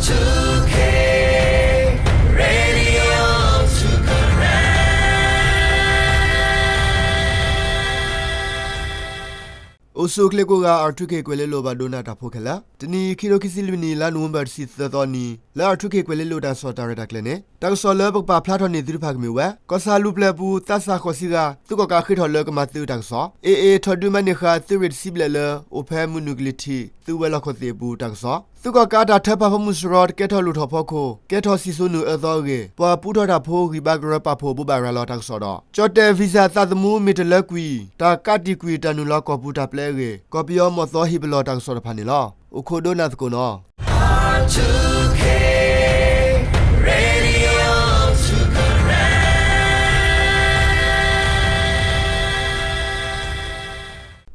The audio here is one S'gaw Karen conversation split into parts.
အိၣ်ဆူၣ်အိၣ်ချ့ကိးဂၤ R two K ကွဲၤလ့လိၤ ပှၤဒိကနၣ်တၢ်ဖိခဲလၢာ်, တနံၤအံၤ ခံကထိခံဆံလွံၢ်နံၣ် လါနိၣ်ဝ့ဘၢၣ် တဆံသၢသီနံၤ လၢ R two K ကွဲၤလ့လိၤ တၢ်ကစီၣ်တၢ်ရဲၣ်တၢ်ကျဲၤန့ၣ် တၢ်ကစီၣ်လၢပကပာ်ဖျါထီၣ်န့ၢ်သုတဖၣ်ကမ့ၢ်ဝဲ ကီၢ်ဆၣ်လူၤပျဲၢ်အပူၤ သးစၢ်ဃိးဆံဂၤ သုးကီၣ်ကးဃ့ထီၣ်လၢကမၤသုးတၢ်ကစီၣ်, A A ထီၣ်ဒုးမၤန့ၢ်ဃာ်သုးရ့ၣ်တဆံဘျဲၣ်လၢ အိၣ်ဖဲမုၢ်နုာ်ကလံၤထံး သုးဝဲၤလီၢ်ခိၣ်သ့ၣ်အပူၤတၢ်ကစီၣ်, သုးကီၣ်ကးတၢ်ထၢဖးဖီမုၢ်စရီ တကဲထီၣ်လိၣ်ထီၣ်ဖီခိၣ် ကဲထီၣ်စံၣ်စိၤနုာ်အၢသီအဂ့ၢ်, ပှၤပူထီၣ်တၢ်ဖိဂံၢ်ဘါကရၢပာ်ဖှိၣ်ဘိးဘၣ်ရၤလီၤတၢ်ကစီၣ်ဒီး ကၠီၣ်တဲၣ် visa သးသမူမ့ၢ်တလၢကွံာ် တၢ်ကးတံာ်ကွံာ်တၢ်နုာ်လီၤကီၢ်ပူၤတၢ်ပျဲအဂ့ၢ် ကီၢ်ပယီၤမီၢ်သီဟ့ၣ်ပလီၢ်တၢ်ကစီၣ်တဖၣ်န့ၣ်လီၤ. အိၣ်ခိးဒိကနၣ်သကိးနီၤ.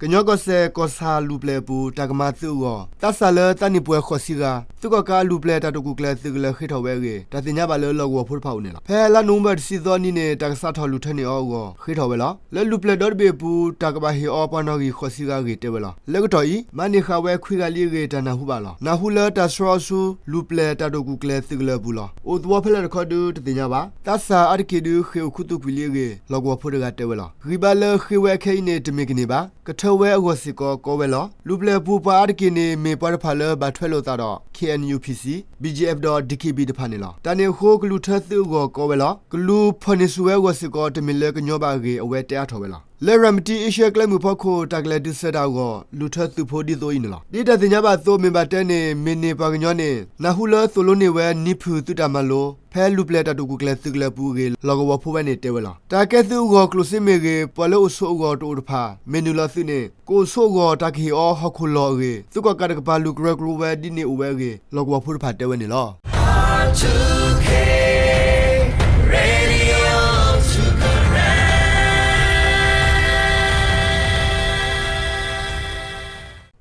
ကညီကီၢ်စဲၣ် ကီၢ်ဆၣ်လူၤပျဲၢ်အပူၤ တၢ်ကမၤသုးအဂီၢ် သးစၢ်လၢသးနံၣ်ပှဲၤဃိးဆံဂၤ သုးကီၣ်ကးအလူၤပျဲၢ်တၢ်တိာ်ကူၣ်ကျဲၤသုးကလၢၤဃ့ထီၣ်ဝဲအဂ့ၢ် တၢ်သ့ၣ်ညါဘၣ်လၢလီၢ်ကဝီၤဖိတဖၣ်အအိၣ်န့ၣ်လီၤ. ဖဲလါနိၣ်ဝ့ဘၢၣ်တဆံသီနံၤန့ၣ် တၢ်ကစးထီၣ်လူၤထၢန့ၢ်အီၤအဂီၢ် ဃ့ထီၣ်ဝဲလီၤ. လၢလူၤပျဲၢ်ဒီတဘ့ၣ်အပူၤ တၢ်ကဘၣ်ဟ့ၣ်အီၤပှၤနီၣ်ဂံၢ်ဃိးဆံဂၤအဂ့ၢ်တဲဝဲလီၤ. လၢကတီၢ်အံၤ မၤန့ၢ်ဃာ်ဝဲခွံဂၤလံအဂ့ၢ် တၢ်နၢ်ဟူဘၣ်လီၤ. နၢ်ဟူလၢတၢ်ဆှၢအီၤဆူ လူၤပျဲၢ်တၢ်တိာ်ကူၣ်ကျဲၤသုးကလၢၤအပူၤလီၤ. အိၣ်သဝီဖဲလဲၣ်တခီဒုးတသ့ၣ်ညါဘၣ်. သးစၢ်အါတက့ၢ်ဒုးဃ့ၢ်အိၣ်ခူသူၣ်ကွံာ်လံအဂ့ၢ် လီၢ်ကဝီၤဖိတဂၤတဲဝဲလီၤ. ဂံၢ်ဘါလၢဃ့ဝဲအခဲအံၤန့ၣ် တမ့ၢ်ကန့ၢ်ဘၣ်. ကထၢဝဲအဂီၢ်စ့ၢ်ကီးကီဝဲလီၤ. လူၤပျဲၢ်အပူၤပှၤအါတက့ၢ်န့ၣ် မ့ၢ်ပှၤတဖၣ်လၢဘၣ်ထွဲလိာ်သးဒီး K N U P C, B G F ဒီး D K B တဖၣ်န့ၣ်လီၤ. တၢ်န့ၣ်အဃိ ကလူၤထၢသုးအဂီၢ်ကီဝဲလီၤ. ကလူၤဖီၣ်န့ၢ်ဆူၣ်ဝဲအဂီၢ်စ့ၢ်ကီး တမ့ၢ်လၢကညီဘၣ်အဂ့ၢ် အဝဲတဲအါထီၣ်ဝဲလီၤ. လၢရၤမတံအ့ရှၢၣ်ကျဲမုၢ်ဖီခိၣ် တၢ်ကလဲၤဒုးစၢၤတၢ်အဂီၢ် လူၤထၢသုးဖိဒ်သိးအံၤန့ၣ်လီၤ. ဒ်တၢ်သ့ၣ်ညါဘၣ်အသိး မ့ၢ်ဘၣ်တဲန့ၣ် မ့ၢ်န့ၢ်ပှၤကညီန့ၣ် နၢ်ဟူလၢသိၣ်လိန့ၢ်ဝဲနံၤဖုၣ်သုးတၢ်မၤလိ ဖဲလူၤပျဲၢ်တၢ်တိာ်ကူၣ်ကျဲၤသုးကလၢၤအပူၤအဂ့ၢ် လီၢ်ကဝီၤဖိဝဲန့ၣ်တဲဝဲလီၤ. တၢ်ကဲသုးအဂီၢ်ကျိၣ်စ့မ့ၢ်ဂ့ၤ ပှၤလၢအိၣ်ဆိးအဂီၢ်တအိၣ်တဖၣ် မ့ၢ်နုာ်လီၤသုးန့ၣ် ကအိၣ်ဆိးအဂီၢ်တၢ်ကဟ့ၣ်အီၤဟီၣ်ခိၣ်လီၢ်အဂ့ၢ် သုးကီၣ်ကးတကပၤလူၤကရၢကရိဝဲဒ်န့ၣ်အိၣ်ဝဲအဂ့ၢ် လီၢ်ကဝီၤဖိတဖၣ်တဲဝဲန့ၣ်လီၤ.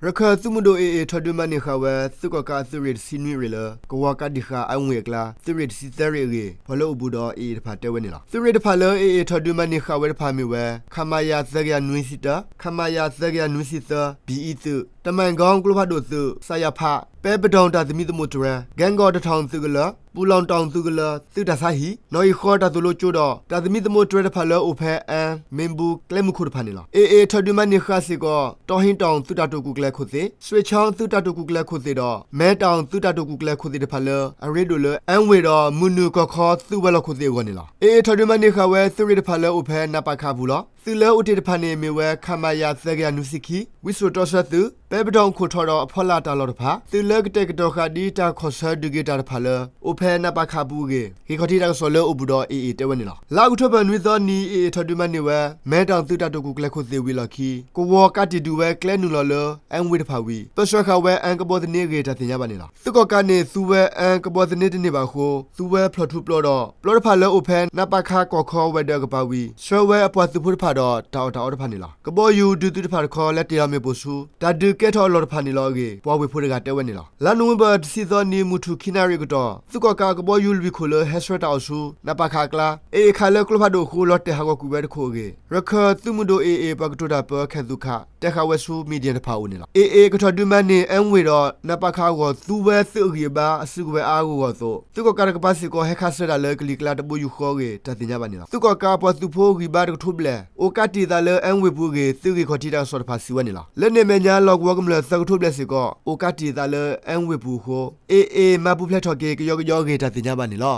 ရခၢၣ်သုးမုၢ်ဒိၣ် A A ထီၣ်ဒုးမၤန့ၢ်ဃာ်ဝဲ သုးကီၣ်ကးအသုးရ့ၣ်တဆံနွံရ့ၣ်လၢ ကဝီၤကးတံာ်ဃာ် အၣ်ဝ့ၣ်အကျါ သုးရ့ၣ်တဆံသၢရ့ၣ်အဂ့ၢ် ပှၤလၢအိၣ်ဘူးဒီး A A တဖၣ်တဲဝဲန့ၣ်လီၤ. သုးရ့ၣ်တဖၣ်လၢ A A ထီၣ်ဒုးမၤန့ၢ်ဃာ်ဝဲတဖၣ်မ့ၢ်ဝဲ ခမရ သၢကယၤနွံဆံတၢ, ခမရ သၢကယၤနွံဆံသၢ ဘံၣ်အံသုး, တမၣ်ကီကျိဖးဒိၣ်သုး, စၣ်ယၣ်ဖး, ပဲပဒိၣ်တၢ်သမံသမိးတြဲၤ, ကဲကီၢ်တထီၣ်သုးကလၢၤ, ပူၤလီၢ်တီၣ်သုးကလၢၤ, သုးတၢ်ဆါဟံၣ်, နီၣ်ဂံၢ်ဃီတၢ်သိၣ်လိကၠိဒီး တၢ်သမံသမိးတြဲၤတဖၣ်လၢအိၣ်ဖဲ အၣ် မ့ၣ်ဘူၣ် ကျဲမုၢ်ခိၣ်တဖၣ်န့ၣ်လီၤ. A A ထီၣ်ဒုးမၤန့ၢ်ဃာ်စ့ၢ်ကီး တီၣ်ဟံးတီၣ်သုးတၢ်တိာ်ကူၣ်ကျဲၤခိၣ်သ့ၣ်, စွ့ၣ်ခၠီသုးတၢ်တိာ်ကူၣ်ကျဲၤခိၣ်သ့ၣ်ဒီး မဲတီၣ်သုးတၢ်တိာ်ကူၣ်ကျဲၤခိၣ်သ့ၣ်တဖၣ်လၢ အရ့ဒိၣ်လၢ အၣ်ဝ့ၣ်ဒီး မုၢ်နုာ်ကီၢ်ခီသုးဝဲၤလီၢ်ခိၣ်သ့ၣ်အဂီၢ်န့ၣ်လီၤ. A A ထီၣ်ဒုးမၤန့ၢ်ဃာ်ဝဲသုးရ့ၣ်တဖၣ်လၢအိၣ်ဖဲ နပခ အပူၤလီၤ. သုးလၢအိၣ်တ့ၢ်တဖၣ်န့ၣ် မ့ၢ်ဝဲ ခမရ သၢကယၤနွံဆံခံ, ဝံစိာ်တီဆၢသုး, ပဲပဒိၣ်ခိၣ်ထီၣ်ဒီးအဖီလာ်တၢ်လီၢ်တဖၣ်, သုးလၢကတဲာ်ကတီၤဃာ်ဒ်တၢ်ခီၣ်ဆၢဒုးက့ၤတၢ်တဖၣ်လၢ အိၣ်ဖဲနပခ အပူၤအဂ့ၢ် ဂ့ၢ်ခီၣ်ထံးတၢ်ကစီၣ်လၢအိၣ်ဘူးဒီး A A တဲဝဲန့ၣ်လီၤ. လါအီးကထိဘၢၣ်နွံသီနံၤ A A ထီၣ်ဒုးမၤန့ၢ်ဝဲ မဲတီၣ်သုးတၢ်တိာ်ကူၣ်ကျဲၤခိၣ်သ့ၣ်ဝံၤအလီၢ်ခံ ကဝီၤကးတံာ်ဒုးဝဲကျဲနုာ်လီၤလၢ အၣ်ဝ့ၣ်တဖၣ်ဝံၤ ပၢဆှၢဃာ်ဝဲအၣ်ကဘီသန့အဂ့ၢ် တၢ်သ့ၣ်ညါဘၣ်န့ၣ်လီၤ. သုးကီၣ်ကးန့ၣ် သူဝဲအၣ်ကဘီသန့တန့ၢ်ဘၣ်အဃိ သူဝဲဖျီၣ်ထူပျီဒီး ပျီတဖၣ်လၢအိၣ်ဖဲ နပခ ကီၢ်ခီဝဲၤဒၢးအကပၤဝံၤ ဆှၢဝဲအပှၤသုးဖိတဖၣ်ဒီး တၢ်အီၣ်တၢ်အီတဖၣ်န့ၣ်လီၤ. ကဘီယူၤဒုးသုးတဖၣ်တခီ လဲၤတ့ၢ်လီၤမ့ၣ်ပိၢ်ဆူ တၢ်ဒုးကဲထီၣ်အလီၢ်တဖၣ်န့ၣ်လီၤအဂ့ၢ် ပှၤဝ့ၢ်ဖိတဂၤတဲဝဲန့ၣ်လီၤ. လါနိၣ်ဝ့ဘၢၣ်တဆံသီနံၤ မုၢ်ထူၣ်ခံနၣ်ရံၣ်အကတီၢ် သုးကီၣ်ကးအကဘီယူၤလွံၢ်ခိၣ်လၢဟဲဆှၢတၢ်အီၣ်ဆူ နပခ အကျါ A A ခးလၢကျိဖးဒိၣ်အဃိ လီၤတဲာ်ဟးဂီၤကွံာ်ဝဲတခိၣ်အဂ့ၢ် ရခၢၣ်သုးမုၢ်ဒိၣ် A A ပှၤကတိၤတၢ်ပၢ ခဲသူၣ်ခး တဲဃာ်ဝဲဆူ မံၣ်ဒယၣ်တဖၣ်အအိၣ်န့ၣ်လီၤ. A A ကထီၣ်ဒုးမၤန့ၢ် အၣ်ဝ့ၣ်ဒီး နပခ အဂီၢ် သူဝဲသုးအဂံၢ်အဘါအစုကဝဲၤအါအါဂီၢ်ဂီၢ်အသိး သုးကီၣ်ကးတကပၤစ့ၢ်ကီး ဟဲခးဆှၢတၢ်လၢကလံၤကျါတဘိယူၢ်ဃီအဂ့ၢ် တၢ်သ့ၣ်ညါဘၣ်န့ၣ်လီၤ. သုးကီၣ်ကးပှၤသုးဖိဂံၢ်ဘါတကထိဘျဲၣ် အိၣ်ကးတံာ်သးလၢ အၣ်ဝ့ၣ်ပူၤအဂ့ၢ် သုးဂ့ၢ်ခီၣ်ထံးတၢ်ကစီၣ်တဖၣ်စံးဝဲန့ၣ်လီၤ. လၢန့ၣ်အမဲာ်ညါ လီၢ်ကဝီၤကမျၢၢ်သၢကထိဘျဲၣ်စ့ၢ်ကီး အိၣ်ကးတံာ်သးလၢ အၣ်ဝ့ၣ်ပူၤအဃိ A A မၤပူၤဖျဲးထီၣ်က့ၤ ကယီကယီအဂ့ၢ် တၢ်သ့ၣ်ညါဘၣ်န့ၣ်လီၤ.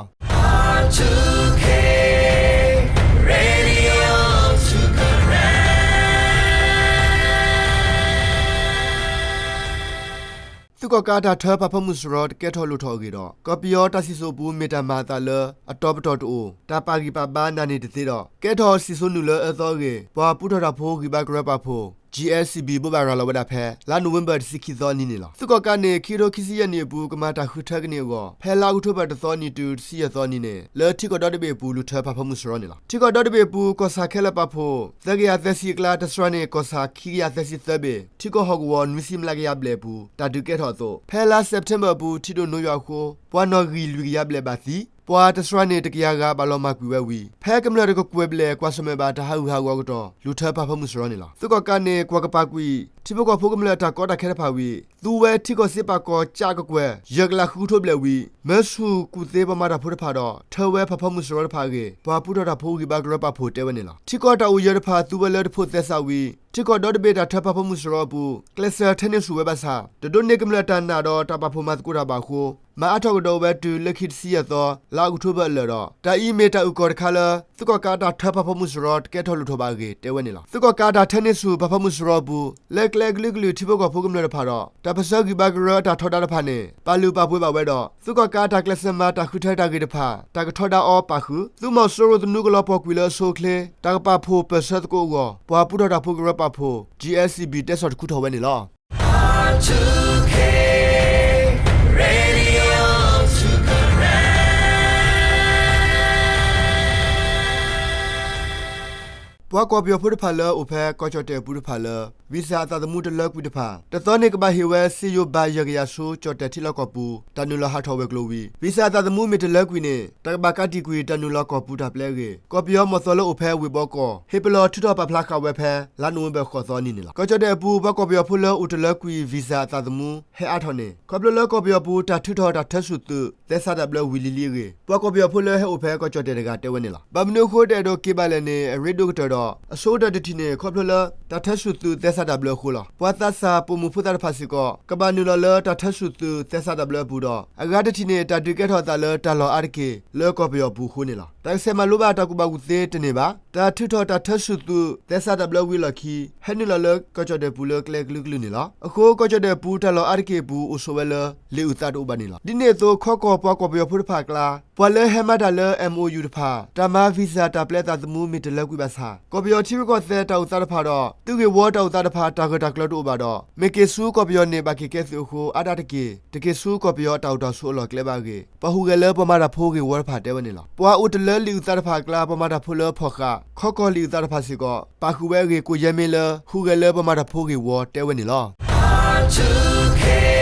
သုးကီၣ်ကးတၢ်ထၢဖးဖီမုၢ်စရီ တကဲထီၣ်လိၣ်ထီၣ်အဂ့ၢ်ဒီး ကီၢ်ပယီၤတၢ်စံၣ်စိၤအပူၤ မ့ၢ်တၢ်မၤအသးလၢ အတီၤပတီၢ်တအိၣ်, တၢ်ပာ်ဂံၢ်ပာ်ဘါနၤန့ၣ်တသ့ဒီး ကဲထီၣ်စံၣ်စိၤနုာ်လၢအၢသီအဂ့ၢ် ပှၤပူထီၣ်တၢ်ဖိဂံၢ်ဘါကရၢပာ်ဖှိၣ် G S C B ဘိးဘၣ်ရၤလီၤဝဲဒၣ်ဖဲ လါနိၣ်ဝ့ဘၢၣ်တဆံခံသီအနံၤန့ၣ်လီၤ. သုးကီၣ်ကးန့ၣ် ခံကထိခံဆံယဲၢ်နံၣ်အပူၤ ကမၤတၢ်ဃုထၢကန့ၢ်အဂီၢ် ဖဲလါအီးကထိဘၢၣ်တသီနံၤတုၤတဆံယဲၢ်သီနံၤန့ၣ် လၢထံကီၢ်ဒီတဘ့ၣ်အပူၤ လူၤထၢဖးဖီမုၢ်စရီန့ၣ်လီၤ. ထံကီၢ်ဒီတဘ့ၣ်အပူၤ ကီၢ်ဆၣ်ခဲလၢာ်ပာ်ဖှိၣ် သၢကယၤသၢဆံအကျါ တစှၤန့ၢ် ကီၢ်ဆၣ်ခံကယၤသၢဆံသၢဘ့ၣ် ထံကီၢ်ဟီၣ်ကဝီၤနွံဆံမျးကယၤဘျဲၣ်အပူၤ တၢ်ဒုးကဲထီၣ်အသိး ဖဲလါစဲးပထ့ဘၢၣ်အပူၤ ထံဒိၣ်နိယွၤအဃိ ပှၤနီၣ်ဂံၢ်လွံၢ်ကယၤဘျဲၣ်ဘၣ်သံ ပှၤတစှၤန့ၢ်တကယၤဂၤဘၣ်လီၤမၢ်ကွံာ်ဝဲဝံၤ ဖဲကမျၢၢ်တကကွဲၢ်ဘျဲၣ်ကွၢ်ဆၢၣ်မဲာ်ဘၣ်တၢ်ဟးဂူာ်ဟးဂီၤအကတီၢ် လူၤထၢဖးဖၢမုၢ်စရီန့ၣ်လီၤ. သုးကီၣ်ကးန့ၣ် ကွၢ်ကပၤကွံာ် ထံဖိကီၢ်ဖိကမျၢၢ်အတၢ်ကီတၢ်ခဲတဖၣ်ဝံၤ သူဝဲထံကီၢ်စ့ပာ်ကီၤကၠးကကွဲၢ် ယဲၢ်ကလးဃုကထိဘျဲၣ်ဝံၤ မၢဆူၣ်ကူၣ်သ့ပှၤမၤတၢ်ဖိတဖၣ်ဒီး ထၢဝဲဖးဖၢမုၢ်စရီတဖၣ်အဂ့ၢ် ပှၤပူထီၣ်တၢ်ဖိဂံၢ်ဘါကရၢပာ်ဖှိၣ်တဲဝဲန့ၣ်လီၤ. ထံကီၢ်တၢ်အိၣ်ယၢၤတဖၣ်သူဝဲလၢတဖိးသဲစးဝံၤ ထံကီၢ်ဒီတဘ့ၣ်တၢ်ထၢဖးဖၢမုၢ်စရီအပူၤ ကျဲးစၢးထဲန့ၢ်ဆူၣ်ဝဲဘၣ်ဆၣ် တဒိးန့ၢ်ကမျၢၢ်တၢ်နာ်ဒီးတၢ်ပာ်ဖှိၣ်မၤသကိးတၢ်ဘၣ်အဃိ မၤအါထီၣ်ကဒီးဝဲတုၤလၢခံတဆံယဲၢ်သီ လါအီးကထိဘၢၣ်အလၢာ်ဒီး တၢ်အံၤမ့ၢ်တၢ်အုၣ်ကီၤတခါလၢ သုးကီၣ်ကးတၢ်ထၢဖးဖၢမုၢ်စရီတကဲထီၣ်လိၣ်ထီၣ်ဘၣ်အဂ့ၢ်တဲဝဲန့ၣ်လီၤ. သုးကီၣ်ကးတၢ်ထဲန့ၢ်ဆူၣ်ဖးဖၢမုၢ်စရီအပူၤ လၢကျဲအကလုာ်ကလုာ်ထံဖိကီၢ်ဖိကမျၢၢ်တဖၣ်ဒီး တၢ်ပၢၢ်ဆၢဂံၢ်ဘါကရၢအတၢ်ထီဒါတဖၣ်န့ၣ် ပာ်လုၢ်ပာ်ပှ့ၤဘၣ်ဝဲဒီး သုးကီၣ်ကးတၢ်ကျဲးစၢးမၤတၢ်ဃုထၢတၢ်ဂ့ၢ်တဖၣ် တၢ်ကထီဒါအီၤပာ်ဃုာ် သုးမီၤစိရိၤသနူကလီၤပှီၢ်ကွံာ်လၢအဆိအချ့ တၢ်ကပာ်ဖှိၣ်ပၢၢ်ဆၢသကိးအဂီၢ် ပှၤပူထီၣ်တၢ်ဖိကရၢပာ်ဖှိၣ် GSCB တဲဆီၣ်တခူထီၣ်ဝဲန့ၣ်လီၤ. ပှၤကီၢ်ပယီၤဖိတဖၣ်လၢအိၣ်ဖဲကီၢ်ကၠီၣ်တဲၣ်အပူၤတဖၣ်လၢ visa အသးသမူတလၢကွံာ်တဖၣ် တသီန့ၣ်ကဘၣ်ဟ့ၣ်ဝဲစ့ယိၤဘးယဲၢ်ကယၤဆူ ကၠီၣ်တဲၣ်ထံလီၢ်ကီၢ်ပူၤ တၢ်နုာ်လီၤဟးထီၣ်ဝဲၤကျိၤဝံၤ visa အသးသမူမ့ၢ်တလၢကွံာ်န့ၣ် တၢ်ကဘၣ်ကးတံာ်ကွံာ်တၢ်နုာ်လီၤကီၢ်ပူၤတၢ်ပျဲအဂ့ၢ် ကီၢ်ပယီၤမီၢ်သီလၢအိၣ်ဖဲဝ့ၢ်ဘီကီၢ် ဟ့ၣ်ပလီၢ်ထုးထီၣ်ပာ်ဖျါဃာ်ဝဲဖဲ လါနိၣ်ဝ့ဘၢၣ်ဃိးသီအနံၤန့ၣ်လီၤ. ကီၢ်ကၠီၣ်တဲၣ်အပူၤ ပှၤကီၢ်ပယီၤဖိလၢအိၣ်တလၢကွံာ် visa အသးသမူ ဟဲအါထီၣ်န့ၣ် ခီဖျိလၢကီၢ်ပယီၤပူၤ တၢ်ထုးထီၣ်တၢ်ထၢဆူၣ်သုးသဲစးတၢ်ဘျၢဝံၤလံလံအဂ့ၢ် ပှၤကီၢ်ပယီၤဖိလၢဟဲအိၣ်ဖဲကီၢ်ကၠီၣ်တဲၣ်တဂၤတဲဝဲန့ၣ်လီၤ. ဘၣ်မနုၤအဃိတအဲၣ်ဒိးက့ၤဘၣ်လဲၣ်န့ၣ် အရ့ဒိၣ်ကတၢၢ်ဒီး အဆိကတၢၢ်တထံၣ်န့ၣ် ခီဖျိလၢ တၢ်ထၢဆူၣ်သုးသဲစးတၢ်ဘျၢအဃိလီၤ. ပှၤသးစၢ်ပိာ်မုၣ်ဖိသၣ်တဖၣ်စ့ၢ်ကီး ကဘၣ်နုာ်လီၤလၢတၢ်ထၢဆူၣ်သုးသဲစးတၢ်ဘျၢအပူၤဒီး အဂၤတထံၣ်န့ၣ် တၢ်ဒုးကဲထီၣ်အသးလၢတၢ်လီၢ်အါတက့ၢ် လၢကီၢ်ပယီၤအပူၤအဃိန့ၣ်လီၤ. တၢ်ကဆဲးမၤလိဘၣ်တၢ်ကူၣ်ဘၣ်ကူၣ်သ့တန့ၢ်ဘၣ်. တၢ်ထုးထီၣ်တၢ်ထၢဆူၣ်သုးသဲစးတၢ်ဘျၢဝံၤအလီၢ်ခံ ဟဲနုာ်လီၤလၢကီၢ်ကၠီၣ်တဲၣ်ပူၤလၢကျဲကလုာ်ကလုာ်န့ၣ်လီၤ. အဃိ ကီၢ်ကၠီၣ်တဲၣ်ပူၤတၢ်လီၢ်အါတက့ၢ်အပူၤ အိၣ်ဆိးဝဲလၢ လံာ်အုၣ်သးတအိၣ်ဘၣ်န့ၣ်လီၤ. ဒ်န့ၣ်အသိး ခီကီၢ်ပှၤကီၢ်ပယီၤဖိတဖၣ်အကျါ ပှၤလၢဟဲမၤတၢ်လၢ MOU တဖၣ် တၢ်မၤ visa တၢ်ပျဲအသးသမူမ့ၢ်တလၢကွံာ်ဘၣ်ဆၣ် ကီၢ်ပယီၤထံရူၢ်ကီၢ်သဲးတၢ်အိၣ်သးတဖၣ်ဒီး သုးဂ့ၢ်ဝီတၢ်အိၣ်သးတဖၣ် တၢ်ဂၢၢ်တၢ်ကျၢၤတအိၣ်ဘၣ်ဒီး မ့ၢ်က့ၤဆူကီၢ်ပယီၤန့ၣ် ဘၣ်က့ၤကဲသုးအဃိ အါဒၣ်တက့ၢ် တက့ၤဆူကီၢ်ပယီၤအတၢ်အိၣ်တၢ်ဆိးအလီၢ်အကျဲဘၣ်အဂ့ၢ် ပှၤဟူးဂဲၤလၢပှၤမၤတၢ်ဖိဂ့ၢ်ဝီတဖၣ်တဲဝဲန့ၣ်လီၤ. ပှၤအိၣ်တလၢလံာ်အုၣ်သးတဖၣ်အကျါ ပှၤမၤတၢ်ဖိလၢဖီၣ်ဃာ် ခီကီၢ်လံာ်အုၣ်သးတဖၣ်စ့ၢ်ကီး ပာ်ဃုာ်ဝဲအဂ့ၢ် ကိးယဲၢ်မ့ၢ်လၢ ဟူးဂဲၤလၢပှၤမၤတၢ်ဖိဂ့ၢ်ဝီတဲဝဲန့ၣ်လီၤ.